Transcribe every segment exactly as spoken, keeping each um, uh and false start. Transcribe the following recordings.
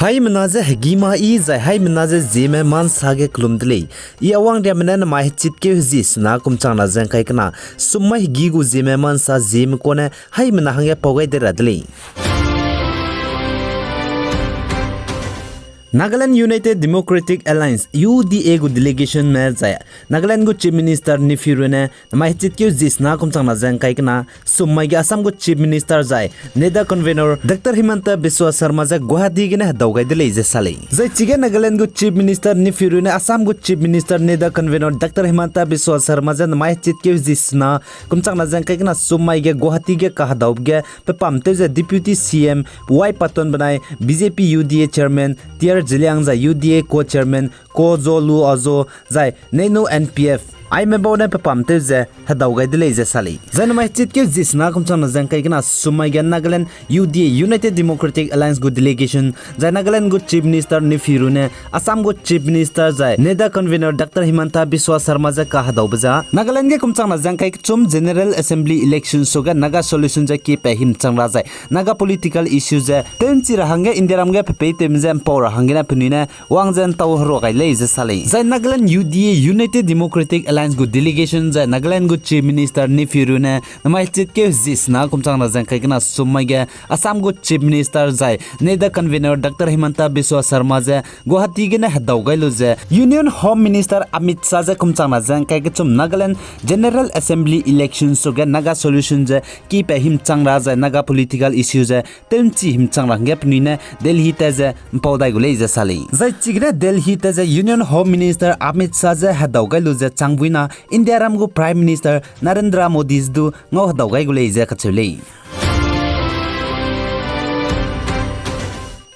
Haimena ze hegî ma i zai haimena ze Zeme ma nsa ge kelum de lei. I Awangriame ne namai hechitkeu hezie sena kum changna ze ngkai kena, sum mai hegî gu Zeme ma nsa Zeme kone haimena hangge pau gai de ra de lei. Nagaland United Democratic Alliance, U D A gu delegationme zai Nagaland gu Chief Minister Neiphiu Rio ne namai hechitkeu hezie sena kum changna ze ngkai kena, sum mai ge Assam gu Chief Minister zai NEDA convener Doctor Himanta Biswa Sarma je Guwahati gene hedau gai de lei ze sa lei. Zai chige Nagaland gu Chief Minister Neiphiu Rio ne Assam gu Chief Minister NEDA convener Doctor Himanta Biswa Sarma je namai hechitkeu hezie sena kum changna ze ngkai kena sum mai ge Guwahati ge kahedaube ge pepamtew ze Deputy C M Y Patton benai B J P U D A Chairman T R Zeliang zai U D A Co-Chairman Kozholu Azo zai Neinu N P F aime bau ne pepamtew ze hedau gai de lei ze sa lei. Zai namai hechitkeu hezie sena kum changna ze ngkai kena sum mai ge Nagaland U D A, United Democratic Alliance gu delegation, zai Nagaland gu Chief Minister Neiphiu Rio ne Assam gu Chief Minister zai NEDA convener Doctor Himanta Biswa Sarma je kahedaube ze Nagaland ge kum changna ze ngkai kechum General Assembly election suge Naga solution je kipe himchang ra zai Naga political issue ze tew'nchi ra hangge Indiaram ge pepeitewme je mpau ra hanggene penui ne wang ze ntau herua gai lei ze sa lei. Zai Nagaland U D A, United Democratic Alliance gu delegation zai Nagaland gu Chief Minister Neiphiu Rio ne namai hechitkeu hezie sena kum changna ze ngkai kena sum mai ge Assam gu Chief Minister zai NEDA convener Doctor Himanta Biswa Sarma je Guwahati gene hedau gai lu ze Union Home Minister Amit Shah je kum changna ze ngkai kechum Nagaland General Assembly election suge Naga solution ze kipe himchang ra zai Naga political issue ze tew'nchi himchang ra hangge penui ne Delhi te ze mpau dai gu lei ze sa lei. Zai chigene Delhi te ze Union Home Minister Amit Shah je hedau gai lu ze changbuina Indiaram gu Prime Minister Narendra Modi du ngau hedau gai gu lei ze kacheu lei.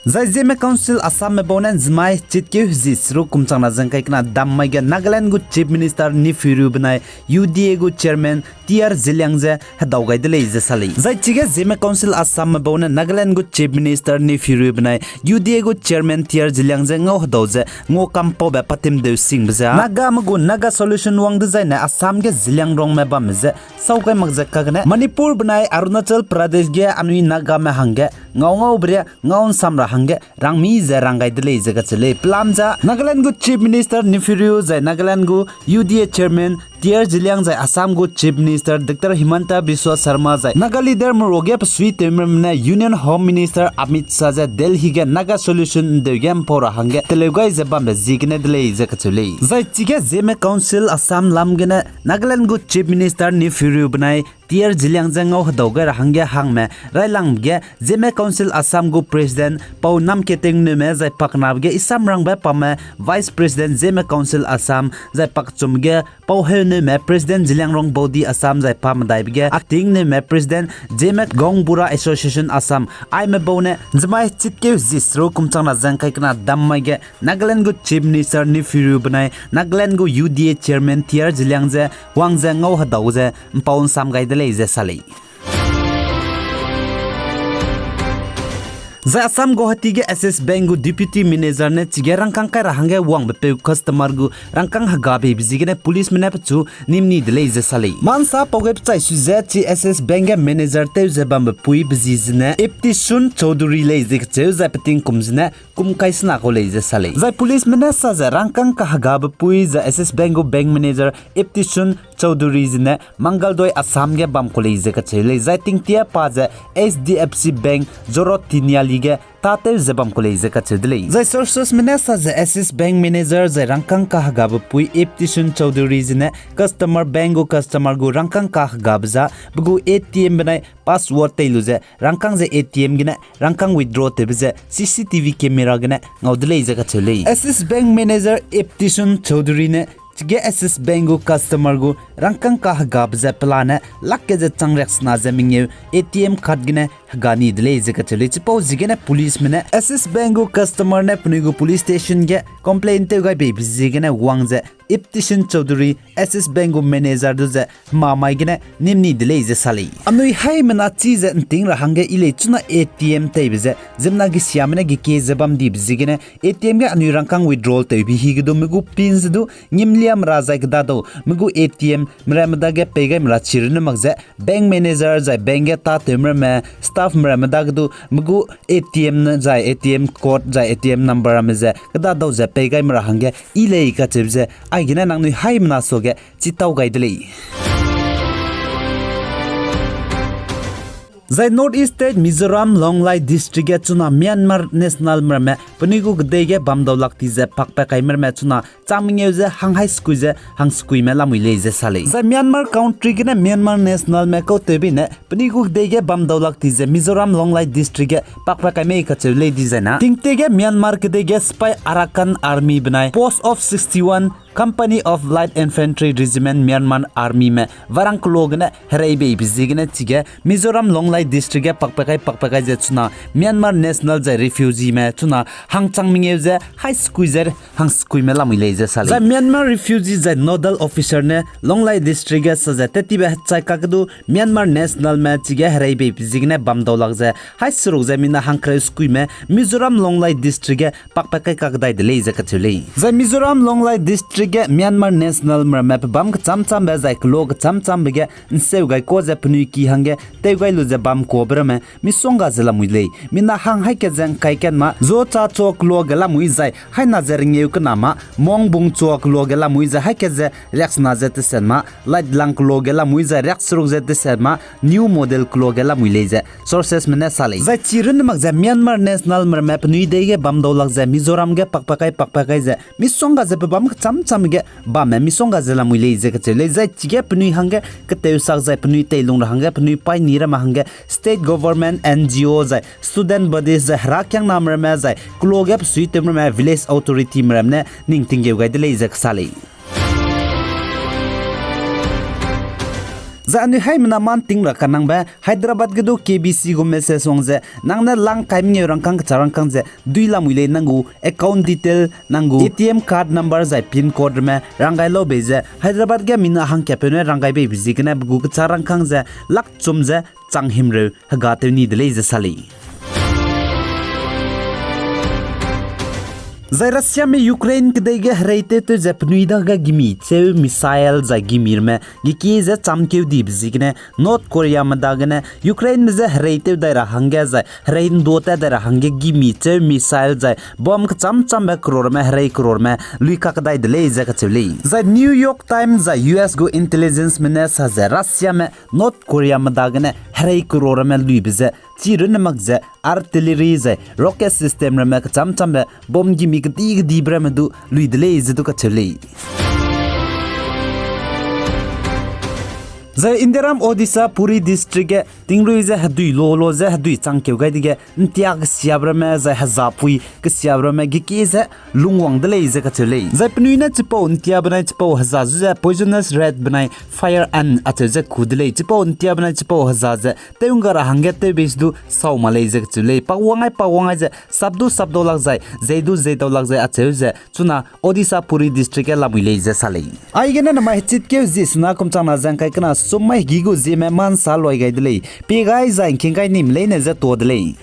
Zai Zeme Council Assamme bau ne nzemai chitkeu hezie seruk kum changna ze ngkai kena dam mai ge Nagaland gu Chief Minister Neiphiu Rio benai U D A gu Chairman T R Zeliang ze hedau gai de lei ze sa lei. Zai chige Zeme Council Assamme bau ne Nagaland gu Chief Minister Neiphiu Rio benai U D A gu Chairman T R Zeliang je ngau hedau ze ngau kampaube patimdeu singbe ze Nagame gu Naga solution wang dezaine Assam ge Zeliangrongme bamme je sau gai mak ze kagene Manipur benai Arunachal Pradesh ge anui Nagame hangge ngau ngaube ria ngau nsam ra hangge rangmi ze rang gai de lei ze kacheu lei. Pelam ze Nagaland gu Chief Minister Neiphiu Rio zai Nagaland gu U D A Chairman T R Zeliang zai Assam gu Chief Minister Doctor Himanta Biswa Sarma zai Naga leaderme ruage pesuitewme ne Union Home Minister Amit Shah ze Delhi ge Naga solution ndeu ge mpau ra hangge teleu gai ze bambe ziegene de lei ze kacheu lei. Zai chige Zeme Council Assam lam gene Nagaland gu Chief Minister Neiphiu Rio benai T R Zeliang je ngau hedau gai ra hangge hangme railangbe ge Zeme Council Assam gu President Pau Namketengneume zai pakenabe ge Isamrangbe Pamme Vice President Zeme Council Assam zai pakechum ge Pau Heuneume President Zeliangrong Body Assam zai pamedaibe ge Atingneume President Zeme Gaonbura Association Assam aime bau ne nzemai chitkeu hezie seruk kum changna ze ngkai kena dam mai ge Nagaland gu Chief Minister Neiphiu Rio benai Nagaland gu U D A Chairman T R Zeliang je wang ze ngau hedau ze mpau nsam gai de lei ze sa lei. Zai Assam Guwahati ge Access Bank gu Deputy Manager ne chige rangkâng kai ra hangge wangbe peu customer gu rangkâng hegabeibe ziegene policeme ne pechu nimni de lei ze sa lei. Mansa pau ge pechai su ze chi Access Bank ge manager tew ze bambe puibe zi zene Iptishun Chowdhury lei ze kacheu zai peting kum zene kum kai sena kau lei ze sa lei. Zai policeme ne sa ze rangkâng kahegabe pui zai Access Bank gu bank manager Iptishun Chowdhury zene Mangaldoy Assam ge bam kau lei ze kacheu lei. Zai tingtia pa ze H D F C Bank Jorot Tiniali ge tâtew ze bam kau lei ze kacheu de lei. Zai sourcesme ne sa ze Access Bank manager zai rangkâng kahegabe pui Iptishun Chowdhury zene customer bank gu customer gu rangkâng kahegabe za pe gu A T M benai password tei lu ze rangkâng ze A T M gene rangkâng withdraw tewbe ze C C T V camera gene ngau de lei ze kacheu lei. Access Bank manager Iptishun Chowdhury ne chige Access Bank gu customer gu rangkâng kahegabe ze pelane lak ke ze chang riak sena ze mengeu A T M card gene hega ni de lei ze kacheu lei. Chipau ziegene policeme ne Access Bank gu customer ne penui gu police station ge complain tew gai beibe ziegene wang ze Ibtishing Choudhury, Axis Bank gu manager du ze hemamai gene nim ni de lei ze sa lei. Anui haimena chi ze ’nting ra hangge yi lei chuna A T M teibe ze ziemmena gesiame ne gekie ze bam dibe ziegene A T M ge anui rangkâng withdrawal tewbe hige du me gu pin ze du ngimliame ra zai kedadau me gu A T M meramme dage pei gaime ra chi runne mak ze bank manager zai bank ge tâtewme ramme, staff meramme dage du me gu A T M ne zai A T M code zai A T M number ramme ze kedadau ze pei gaime ra hangge yi lei kacheube ze aigene nangnui haimena suage chitau gai de lei. Zai North East State Mizoram Longlei District ge chuna Myanmar national meramme penui gu kedei ge bam dau lak ti ze pakpat kaime ramme chuna chang mengeu ze hang hai sekui ze hang sekuime lamui lei ze sa lei. Zai Myanmar country gene Myanmar nationalme kautewbe ne penui gu kedei ge bam dau lak ti ze Mizoram Longlei District ge pakpat kai mei kacheu lei dizai na, tingtie ge Myanmar kedei ge sipai Arakan Army benai Post of sixty-one Company of Light Infantry Regiment Myanmar Armyme varang kelo gene herei beibe ziegene chige Mizoram Longlei District ge pakpat kai pakpat kai ze chuna Myanmar national zai refugeeme chuna hang chang mengeu ze hai sekui ze hang sekuime lamui lei ze sa lei. Zai Myanmar refugee zai nodal officer ne Longlei District ge sa ze tettibe hechai kak du Myanmar nationalme chige herei beibe ziegene bam dau lak ze hai seruk ze mina hangkereu sekuime Mizoram Longlei District ge pakpat kai kak dai de lei ze kacheu lei. Zai Mizoram Longlei District ge Myanmar national meramme pebâm kechâm châmbe zai kelo kechâm châmbe ge ’nseu gai kuâ ze penui ki hangge tew gai lu ze bam kuâbe ramme misongga ze lamui lei. Mina hang haî kat ze ’ngkai kat mâ Zocha Chua kelo ge lamui zai haî na ze rengeu kena mâ Mongbung Chua kelo ge lamui zai haî kat ze riaksena ze teset mâ Laitlang kelo ge lamui zai riakseruk ze teset mâ New Model kelo ge lamui lei ze sourcesme ne sa lei. Zai chi runne mak ze Myanmar national meramme penui dei ge bam dau lak ze Mizoram ge pakpat kai pakpat kai ze misongga ze pebâm kechâm châm ge bamme misongga ze lamui lei ze kacheu lei. Zai chige penui hangge ketewsak zai penui teilung ra hangge penui paîni ramme hangge state government, N G O zai student bodies zai herakiangname ramme zai kelo ge besuitewme ramme village authorityme ramme ne ning tinggeu gai de lei ze kasa lei. Zai anui haimena mâ ’nting ra kanangbe Hyderabad ge du K B C gu message wang ze nang ne lang kai mengeu rangkâng kechâ rangkâng ze dui lamui lei nang gu account detail, nang gu A T M card number zai pin code ramme rang gai lau bei ze Hyderabad ge mina hangkapeu ne rang gai beibe ziegene pe gu kechâ rangkâng ze lak chum ze chang himreu hegatew ni de lei ze sa lei. Zai Russiame Ukraine kedei ge hereitewtew ze penui dage gimi cheu missile zai gimi ramme gekie ze chamkeu dibe ziegene North Koreame dagene Ukraineme je hereitew dai ra hangge zai herei ’nduâ tat dai ra hangge gimi cheu missile zai bomb kechâm châmbe kero ramme herei kero ramme lui kakdai de lei ze kacheu lei. Zai New York Times zai U S gu intelligenceme ne sa ze Russiame North Koreame dagene herei kero ramme luibe ze chi runne mak ze artillery zai rocket system ramme kechâm châmbe bomb gimi kedi kedibe ramme du lui de lei ze du kacheu lei. Zai Indiaram Odisha Puri District ge tingrui ze hedui lo lo ze hedui changkeu gai dege ’ntia kesiabe ramme zai hezapui kesiabe ramme gekie ze lungwang de lei ze kacheu lei. Zai penui ne chipau ’ntia benai chipau heza zu ze poisonous rat benai fire ant acheu ze ku de lei. Chipau ’ntia benai chipau heza ze tew'ngga ra hangge tewbei se du sau ma lei ze kacheu lei. Pakwang ai pakwang ai ze sap du sap dau lak zai zei du zei dau lak zai acheu ze chuna Odisha Puri District ge lamui lei ze sa lei. Aigene namai hechitkeu zie sena kum changna ze ’ngkai kena sum mai hegî gu zieme ma'nsa luai gai de lei. Pie gai zai ’ngking gai nime leine je tuâ de lei.